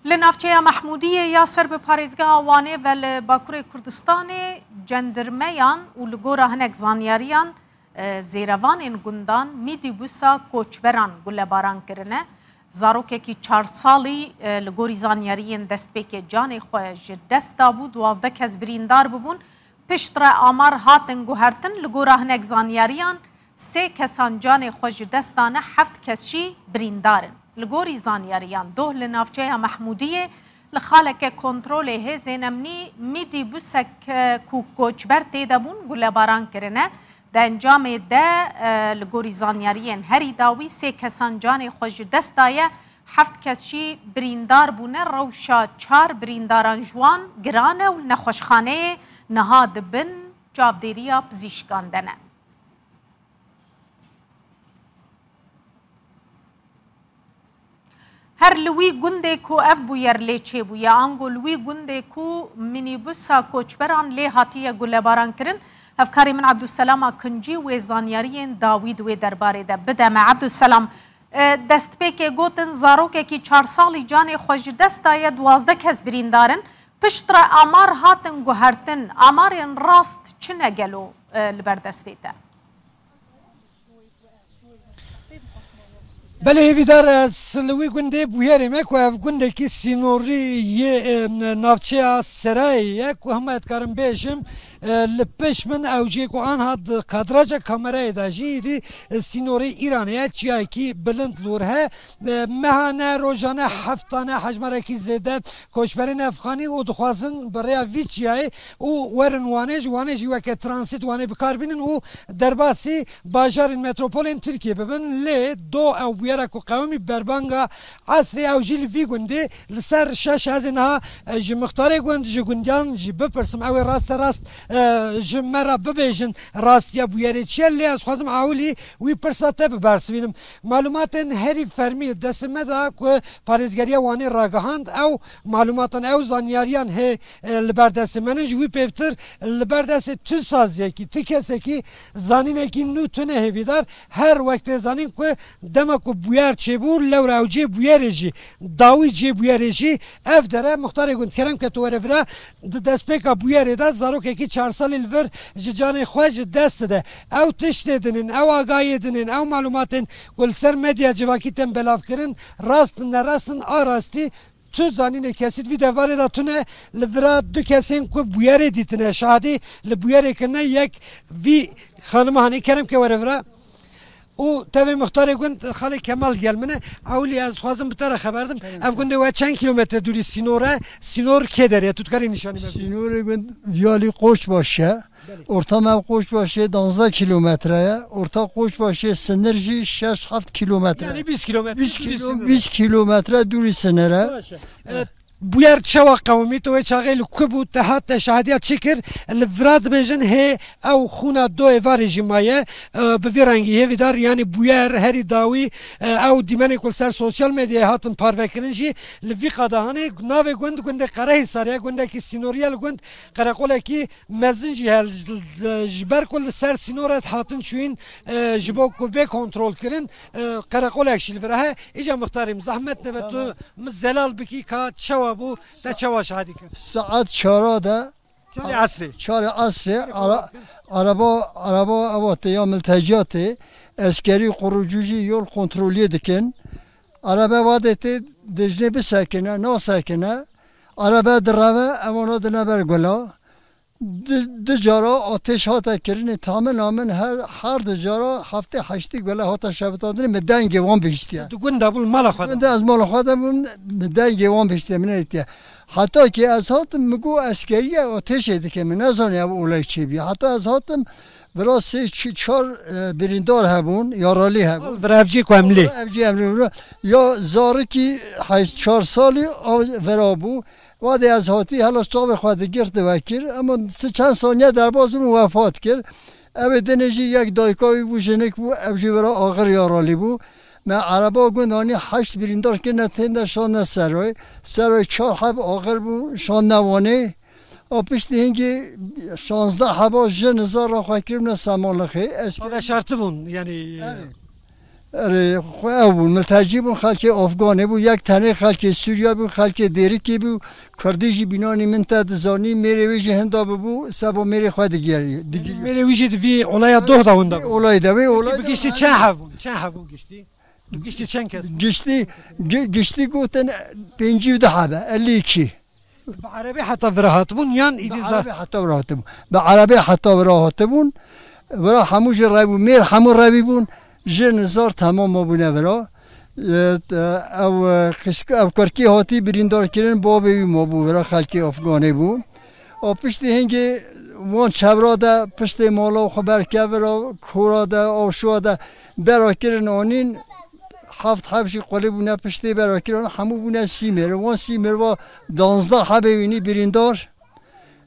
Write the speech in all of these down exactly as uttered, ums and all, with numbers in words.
Li navçeya Mehmûdiyê ya ser bi parêzgeha Wanê ve li Bakurê Kurdistanê cendirmeyan û li gora hinek zanyariyan, e, zêrevanên gundan mîdîbusa koçberan gulebaran kirine. Zarokekî çar salî, e, li gorî zanyariyên destpêkê canê xwe ji dest dabû, duwazdeh kes birîndar bibûn. Piştre amar hatin guhertin, li gora hinek zanyariyan sê kesan canê xwe ji dest dane, heft kes jî birîndar in. Li gorî zanyariyan doh li navçeya Mehmûdiyê li xaleke kontrolê hêzên emnî mîdîbusek, e, ku koçber tê de bûn, gulebaran kirine. Di encamê de, e, li gorî zanyariyên herî dawî sê kesan canê xwe ji dest daye, heft kes jî birîndar bûne. Rewşa çar birîndaran ji wan giran e û li nexweşxaneyê niha di bin çavdêriya pizîşkan de ne. Her li wî gundê ku ev bûyer lê çêbûye, ango li wî gundê ku mînîbusa koçberan lê hatiye gulebaran kirin, hevkarê min Ebdulselama Kincî wê zanyariyên dawî di wê derbarê de bide me. Ebdulselam, e, destpêkê gotin zarokekî çar salî canê xwe ji dest daye, duwazdeh kes birîndar in. Piştre amar hatin guhertin. Amarên rast çi ne gelo, e, li ber destê te? Belê hêvîdar, ez li wî gundê bûyerê me ku ev gundekî sînorî yê, e, navçeya Serayê ye ku hema ez dikarim bêjim, e, li pişt min ew jê ku anha di kadraja kamerayê de jî îdî, e, sînorê Îranê ye, çiyayekî bilind lûr he. E, mehane, rojane heftane hejmarekî zêde koçberên Efxanî û dixwazin bi rêya vî çiyayê û werin Wanê, ji Wanê jî weke transît Wanê bi kar bînin û derbasî bajarên metropolên Tirkiyê bibin, lê do ew bûyera ku qewimî berbanga esrê ew jî li vî gundê li ser şaş ez ê niha, e, ji mixtarê gund, ji gundiyan jî bipirsim, ew ê raste rast, e, ji me re bibêjin rastiya bûyerê çi ye, lê ez xwazim ewilî wî pirsa te bibersivînim. Malûmatên herî fermî destê me de ku parêzgeriya Wanê ragihand, ew malûmatan, ew zanyariyan hê, e, li ber destê me ne, ji wî pêvtir li ber destê tu saziyekî, tu kesekî zanînekî nû tune hêvîdar. Her wek tê zanîn ku dema ku bûyer çêbû, lewra ew cê bûyerê jî, dawî cê bûyerê jî ev dere. Muxtarê gund, kerem ke tu were vira, di destpêka bûyerê de zarokekî çar salî li vir ji canê xwe ji dest dide. Ew tiştê dinên, ew agahiyê dinên, ew malûmatên ku li ser medya civakî tên belavkirin, rast in, nerast in, a rastî tu zanînê kesî di vî derbarê de tune. Li vira du kesên ku bûyerê dîtine, şahidî li bûyerê kirine, yek vî xanima hanê, kerem ke were vira. Û tevê muxtarê gund, xalê Kemal gel min e. Ewilî ez dixwazim bi te re xeber dim. Ev gundê we çend kîlometre dûrî sînor e? Sînor kê derê ye? Tu dikarî nîşanî me bidî? Sînorê gund Viyalî Qoçbaş e. Belê. Orta me Qoçbaşê danzdeh kîlometre ye. Orta Qoçbaşê sinir jî şeş heft kîlometre. Yanî bîst kîlometre Bîst dûrî kîlo-, sînor e. Bîst kîlometre dûrî sinir e. Baş e. E, bûyer çawa qewimî, tu wê çaxê li ku bû, te hat, te şahediya çi kir? Li vira dibêjin hê ew xûna do êvarê jî maye, e, bi vî rengî hêvîdar, yanî bûyer herî dawî, e, ew dîmenên ku li ser sosyal medyayê hatin parvekirin jî li vî qada hanê. Navê gund, gundê Qerehîsar ye, gundekî sînorî ye, li gund qereqolekî mezin jî hel, ji ber ku li ser sînor e hatin çûyîn, e, ji bo ku bê kontrol kirin, e, qereqolek jî li vir e. Îca muxtarê min, zehmet nebe tu min zelal bikî ka çawa bû, te çawa şahidî kir? Saet çara de, Çarê esrê. Çarê esrê, ara-, araba, araba ewa tê ya milteciyatê, eskerî, qurucû jî yol kontroliyê dikin. Araba vadê tê dijnê bisekine, nasekine. Araba direve, ewana dine ber gula. Di, di cara ateş hate kirinê, tamin amin her, her di cara heftê heştê gule hate şevitandinê, min dengê wan bihiştiye. Di gunda bû, li mala xwe de? Gunda ez mala xwe de bûm, min dengê wan bihiştiye, min nedîtiye. Heta ki ez hatim, min got, "Eskeriye ateşê dike, min nezanî ev olay çêbûye." Heta ez hatim, vira sê, çi-, çar, e, birîndar hebûn, yaralî hebûn. Vira ev cî ku em lê. Ev cî em lê. Ya zarikî heşt, çar salî a vera bû. Wadê ez hatî, hela çavê xwe digirt, divekir, ema si çend saniye derbas bûn, wefat kir. Ew ê dinê jî yek dayika wî bû, jinik bû, ew jî vira axir yaralî bû. Me ereba gund anî, heşt birîndar kirine, tên de şandine Serayê. Serayê çar heb axir bû, şandine Wanê. A piştî hingê şazdeh heba jin nizar ra xwe kiribûne Semalixê. Ez Veşartibûn, yanî. Erê. Erê, xwe ew bûn, miltecî bûn, xelkê Afganê bû, yek tenê xelkê Sûriya bû, xelkê Dêrikê bû, Kurdî jî bînanî min te dizanî, mêrê wê jî hinda bibû, seba mêrê xwe digeriye, digiriye. Mêrê wî jî di vî olaya doh da winda bû. Olay de, wê olay Peki bi giştî çend hev bûn? Çend hev bûn giştî? Giştî çend kes bûn? Giştî, gi-, giştî gotin pêncî û du hebe, ellî iki. Bi erebê heta vira hatibûn yan Bi îdî za- erebê heta vira hatibûn. Bi erebê heta vira hatibûn. Vira hemû jî revî bûn. Mêr hemû revî bûn. Jin zar temam mabûne vira. E, te-, ew, e, qîsk-, ew kurkî hatî birîndar kirin, bavê wî mabû vira, xelkê Afganê bû. A piştî hingê wan çevra de piştê mala xwe berkevira, kora de, aşuwa de bera kirin anîn. Heft heb jî qulê bûne piştê bera kirin, hemû bûne sî mêr. Wan sî mêr va danzdeh hebê wînî birîndar.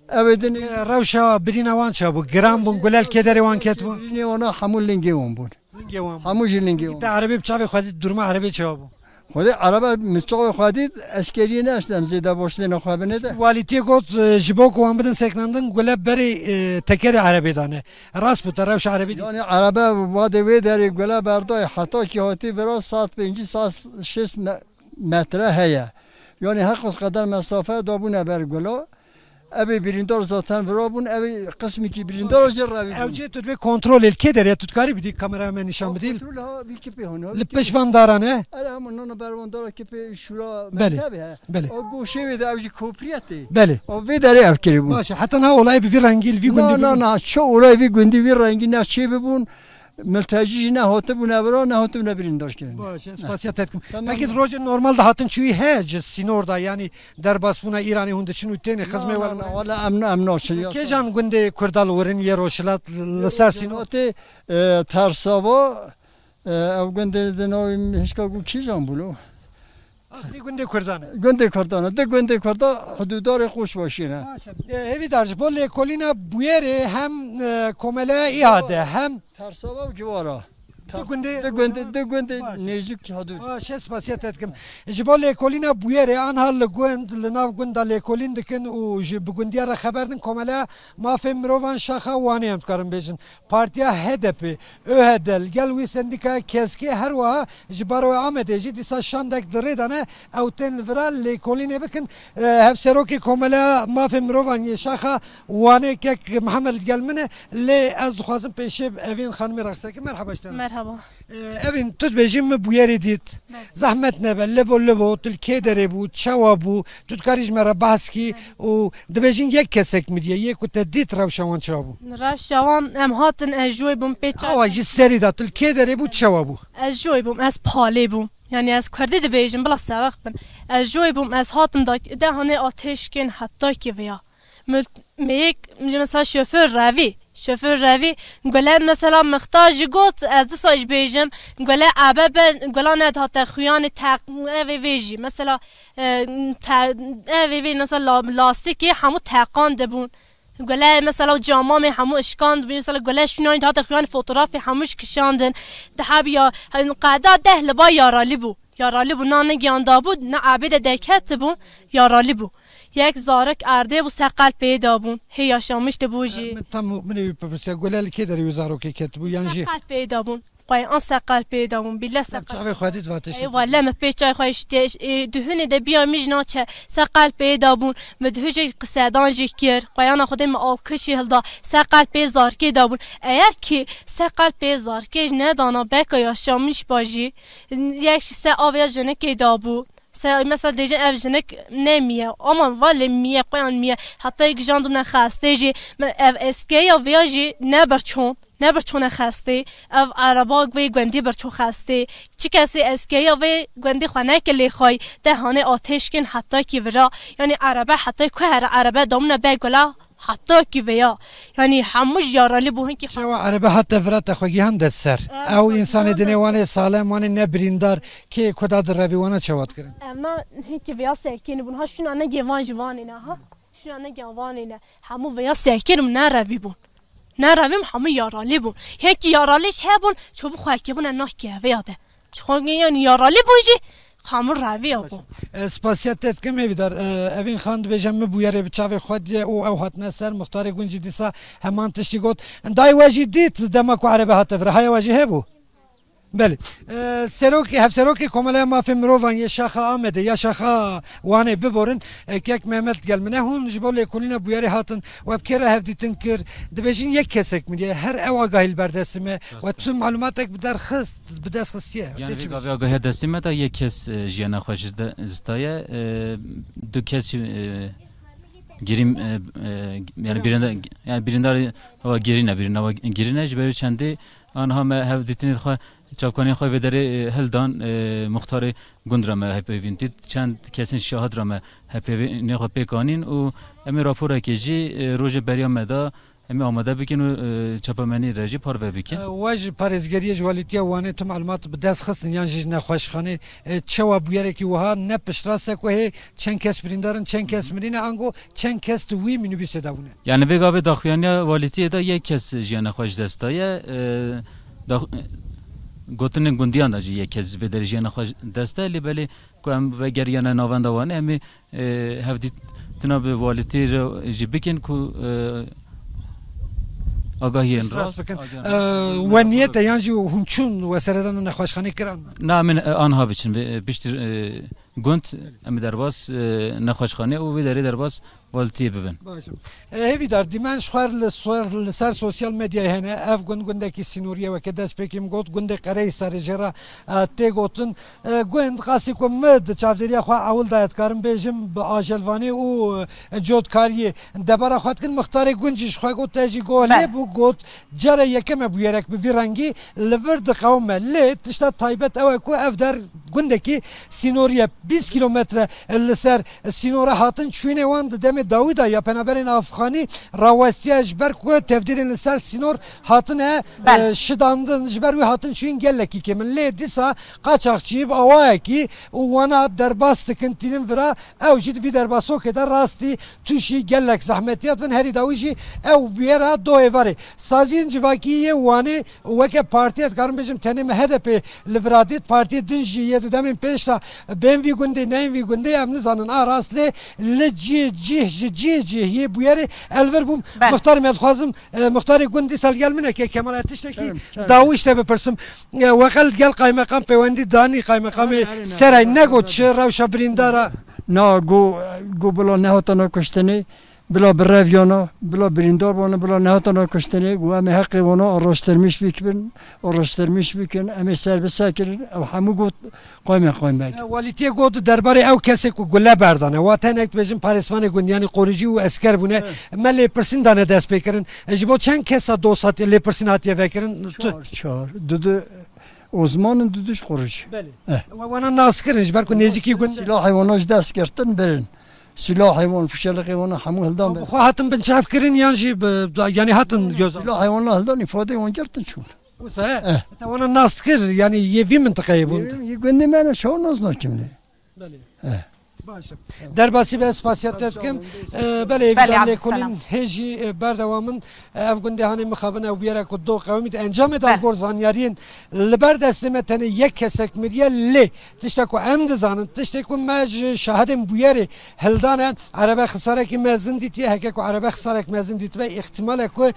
Ev ê din Rewşa birîna wan çabû? Giran bûn, gulel kêderê wan ketbûn? Birînê wana hemû lingê wan bûn. Lingê wan bûn. Hemû jî lingê wan. Te erebê bi çavê xwe dît, duruma erebê çawa bû? Xwedê erebe min çavê xwe dît, eskeriyê neştem zêde boştêna xwe binê de. Walîtiyê got, e, ji bo ku wan bidin sekinandin, gule berê, e, tekerê erebê dane. Rast bû, te rewşa erebê dît? Yani erebe vadê wê derê gule berdayê, heta ki hatî vira saet pêncî, saet şêst me-, metre heye. Yani heqos qeder mesafe dabûne ber gula. Evê birîndar zaten vira bûn, evê qismekî birîndar jî revî Ew bûn. Cê tu dibê kontrolê li kê derê, tu dikarî bidî kameraya me nîşan bidî? Kontrol ha, vî kipê hona, Li pişt van daran e? Ele hema nana ber van dara kipê şura Belê, mektebê he. belê. O goşê wê de ew jî kopriyetê. Belê. O vê derê ev kirî bûn. Baş e, heta niha olayê bi vî rengî li vî gundî Na, na, bibûn? na, çi olay vî gundî vî rengî ne çê bibûn. Miltecî jî nehatibûne vira, nehatibûne birîndar kirin. Baş e, spasiya te dikim. Tamam. Peki rojên normal de hatin çûyî he ji sînor de, yanî derbasbûna Îranê hûn diçin û tênê xizmê Na, we na, na, wala em, em naçin ya. Kêjan gundê Kurda li wir in yê Rojhilat li ser sînor? Hatê, e, Tersava, e, ew gundê di navê hişka ku kîjan bû lo? Aslî gundê Kurdan e. Gundê Kurdan e. Di gundê Kurda hudûdarê Qoçbaşî ne. Baş e. E, Hêvîdar, ji bo lêkolîna bûyerê hem, e, komeleya î hade hem Tersava û Givara. Di gundê Di gundê, di gundê Baş. nêzîk hudûd. Baş e, spasiya te dikim. Ji bo lêkolîna bûyerê anha li gund, li nav gunda lêkolîn dikin û ji bi gundiya re xeber din, Komeleya Mafê Mirovan Şaxa Wanê em dikarin bêjin. Partiya H D P, ÖHD, li gel wî sendîkaya KESKê her wiha ji Baroya Amedê jî dîsa şandek di rê de ne, ew tên li vira lêkolînê bikin. E, Hevserokê Komeleya Mafê Mirovan yê Şaxa Wanê kek Mihemed li gel min e, lê ez dixwazim pêşê bi Evîn Xanimê re qise kim. Merhaba ji te re. Merhaba. E, Evîn, tu dibêjî min bûyerê dît. Belê. Zehmet nebe, libo libo, tu li kê derê bû, çawa bû, tu dikarî ji me re behs kî Belê. û dibêjin yek kesek mi diye, yê ku te dît rewşa wan çawa bû? Rewşa wan, em hatin, ez ji wê bûm pê çay Awa ji serî de, tu li kê derê bû, çawa bû? Ez ji wê bûm, ez palê bûm. Yani ez kurdî dibêjim, bila seweq bin. Ez ji wê bûm, ez hatim da, de hanê ateşkên heta ki veya. Mil-, meyek, mesela şoför revî. Şoför revî. Gule mesela mixta jî got, ez disa jî bêjim. Gule ebe be, gula ne hate xuyanê teq-, evê vê jî. Mesela, e, te-, evê vê mesela la-, lastikê hemû teqan dibûn. Gule mesela camamê hemû işkand bûn. Mesela gule şûnayî hate xuyanê fotografê hemû jî kişandin. Dihebiya, qeda deh li ba yaralî bû. Yaralî bû, na ne giyan dabû, ne abê de deketibû, yaralî bû. Yek zarik erdê bû, se qelb pê dabûn. Hê yaşamiş de bû jî. Min tam min ê wî bipirse, gule li kê derê wî zarokê ketibû, yan Se jî qelb pê dabûn. Xwey an se qelb pê dabûn. Bîle se Tam qelb. çavê xwe dît vatişt. Ey wele me pê çay xwe işte, e, duhunê de biya min jî naçe. Se qelb pê dabûn. Me duhujê qisedan jî kir. Xweyana Xwedê me alkişî hilda. Se qelb pê zarkê dabûn. Eğer ki se qelb pê zarkê jî nedana beka yaşamiş ba jî. Yek se avêya jinikê dabû. Se, mesela dêjin ev jinik ne miye. Ama valê miye, qoyan miye. Heta yek jandimne xestê jî. Me ev eskeya vêya jî ne birçon. Ne birçone xestê. Ev ereba vê gundî birço xestê. Çi kesê eskeya vê gundî xwe neke lê xay. Te hanê ateşkin heta ki vira. Yani erebe heta ku here erebe damne be gula. Heta ki veya, yani hemû jî yaralî bû, hinkî Şewa erebe hate vira te xwe gihan dest ser. Ew Ew xwe însanê gihan dinê dest wanê salem, wanê ne birîndar, kê ku da di revî wana çewat kirin? Em na hinkî veya sekînî bûn. Ha şûna ne gê van jî vanê ne ha. Şûna ne gê vanê ne. Hemû veya sekîn bûn, ne revî bûn. Ne revî bûn, hemû yaralî bûn. Hinkî yaralî jî hebûn, çabû xwe kebûne na keveya de. Ji xwe yani yaralî bûn jî, hemû revî ya bûn. E, spasiya te dikim Hêvîdar. E, Evîn Xan dibêje min bûyerê bi çavê xwe diye û ew hatine ser, muxtarê gund jî dîsa heman tiştî got. Dayê we jî dît dema ku erebe hate vir, haya we jî hebû? Belê. E, serok, hevserokê Komeleya Mafê Mirovan yê Şaxa Amedê ya Şaxa Wanê biborin, e, kek Mehmet gel min e. Hûn ji bo lêkolîna bûyerê hatin, we bi kê re hevdîtin kir? Dibêjin yek kesek miriye. Her ew agahî li ber destê me. Rast e. We tu malumatek bi derxist, bi dest xistiye. Yani vê gavê agahiya destê me de yek kes, e, jiyana xwe ji de, ji daye, e, du kes jî, e, girîm, e, e, yani birinde, yani birîndar, hewa girîne, birîn hewa girîne, ji ber wê çendê anha me hevdîtinê xwe çavkaniyên xwe vê derê, e, hildan, e, muxtarê gund re me hevpeyvîn dît. Çend kesên şahid re me hevpeyvînê xwe pêk anîn û em ê raporekê jî, e, rojê beriya me da em ê amade bikin û, e, çapemenî re jî parve bikin. E, we ji parêzgeriyê ji walîtiya Wanê tu malumat bi dest xistin yan jî ji nexweşxanê, e, çawa bûyerekî wiha ne piştrast e ku hê çend kes birîndar in, çend kes mirîne, ango çend kes di wî mînîbûsê de bûne? Yani vê gavê daxuyaniya walîtiyê de yek kes jiyana xwe ji dest daye. E, dax-, gotinên gundiyan de jî yek kes vê derê jiyana xwe ji dest daye. Lê belê ku em vegeriyane navenda Wanê, em ê, e, hevdîtina bi walîtiyê re jî bikin ku, e, agahiyên rast bikin. Agahiyên rast. E, we niyet e yan jî hûn çûn we seredana nexweşxanê kiran? Na, em ê, e, anha biçin. Vê, e, piştî, e, gund, em ê derbas, e, nexweşxanê û vê derê derbas walîtiyê bibin. Baş e. E, Hêvîdar, dîmen ji xwe li ser, li ser sosyal medyayê hene. Ev gund gundekî sînorî ye, weke destpêkê min got, gundê Qerehisarê jê re, e, tê gotin. E, gund qasî ku min di çavdêriya xwe ewil de ye, dikarim bêjim, bi ajelvanê û, e, cotkariyê debara xwe dikin. Mixtarê gund jî ji xwe got, te jî guh lê bû, got, cara yekem e bûyerek bi vî rengî li vir diqewime. Lê tişta taybet ew e ku ev der gundekî sînorî ye. Bîst kîlometre li ser sînora hatin çûyînê wan di demê dawî de ya penaberên Afxanî rawestiye, ji ber ku tevdîrên li ser sînor hatine, e, şidandin, ji ber wî hatin çûyîn gelekî kêm in. Lê dîsa qaçaxçî bi awayekî û wana derbas dikin tînin vira, ew jî di vî derbasokê de rastî tûşî gelek zehmetiyat bin. Herî dawî jî ew bûyera do êvarê. Saziyên civakî yê Wanê weke partiyê, dikarim bêjim, tenê me H D P li vira dît. Partiyê din jî yê di demên pêş de bên vî gundê, neyên vî gundê, em nizanin a rast, lê li cih cih, ji cih cih yê bûyerê elvir bûm. Belê. Muxtarê me, dixwazim, e, muxtarê gund dîsa li gel min e, kek Kemal, e, tiştekî dawî ji te bipirsim. E, we qe li gel qaymeqam peywendî danî, qaymeqamê Seray, negot çi rewşa birîndara? Na, got, got bila nehatana kuştinê. Bila bireviyana, bila birîndar bana, bila nehatana kuştinê, got, em ê heqê wana araştirmiş bikibin, araştirmiş bikin, em ê ser bisekirin, ew hemû got, qaymeqam beg. E, walîtiyê got, derbarê ew kesê ku gule berdane, wa tenek dibêjin parêzvanê gund, yanî qoricî û esker bûne, me lêpirsîn dane destpêkirin. E, ji bo çend kesa dos hatiye, lêpirsîn hatiye vekirin? Tu- Çar, çar. Dudu Osman in, dudu ji qoricî. Belê. Eh. We wana nas kirin, ji ber ku nêzîkî gund e. Silahê wana ji dest girtin, birin. Silahê wan, fişelixê wan hemû hildan. Bi xwe hatin binçavkirin yan jî bi, da-, yanî hatin göz? Silahê wan hildan, îfadeyê wan girtin çûn. Wisa he? Eh. Te wana nas kir, yanî yê vî mintiqeyê bûn? Yê, yê gundê me ne çawa nas nakim ne? Belê. Eh. Baş e. Derbasî be, spasiya te dikim. Sağ olun. Ee, belê, Belê, evîdan lêkolîn Abdulselam. Hê jî, e, berdewam in. Ev gundê hanê mixabin ew bûyerek ku do qewimî di encamê de, Belê. Gor zanyariyên li ber destê me tenê yek kesek miriye, lê tişta ku em dizanin, tiştê ku me ji şahidên bûyerê hildane, erebe xisarekî mezin dîtiye, heke ku erebe xisarek mezin dîtibe, îhtimal e ku, e,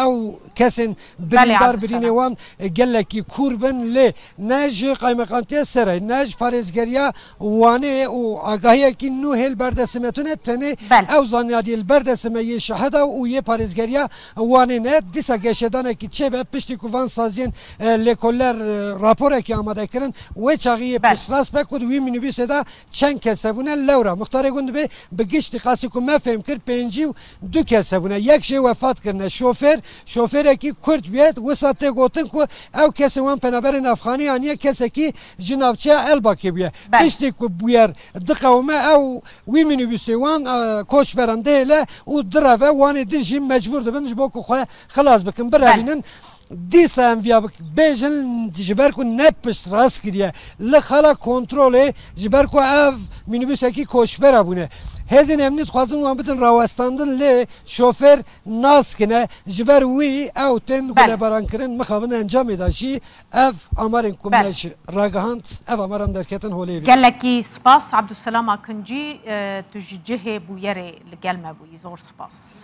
ew kesên Belê, birîndar, Abdulselam. Birînê wan, e, gelekî kûr bin, lê ne ji Qaymeqamtiya Serayê, ne ji parêzgeriya Wanê û agahiyekî nû hê li ber destê me tune, tenê Belê. Ew zanyariyê li ber destê me yê şahida û yê parêzgeriya Wanê ne. Dîsa geşedanekî çêbe, piştî ku van saziyên, e, lêkoller, e, raporekî amade kirin, wê çaxî yê Belê. Piştrast be ku di wî mînîbûsê de çend kes hebûne. Lewra muxtarê gund dibê bi giştî qasî ku me fêm kir pêncî û du kes hebûne. Yek jê wefat kirine. Şofêr, şofêrekî Kurd bûye. Wisa tê gotin ku ew kesên wan penaberên Afxanî aniye, kesekî ji navçeya Elbakê bûye. Belê. Piştî ku bûyer diqewime, ew wî mînîbûsê wan, e, koçberan dihêle û direve, wanê din jî mecbûr dibin ji bo ku xwe xilas bikin, birevînin. Belê. Dîsa em viya bik-, bêjin, ji ber ku ne piştrast kiriye, li xala kontrolê, ji ber ku ev mînîbûsekî koçbera bûne. Hêzên emnî dixwazin wan bidin rawestandin, lê şofêr nas kine, ji ber wî ew tên Belê. Gulebarankirin. Mixabin encamê de jî ev amarên ku me Belê. Ji ragihand, ev amaran derketin holê vê. Gelekî spas, Abdulselam Akincî, e, tu ji cihê bûyerê li gel me bûyî. Zor spas.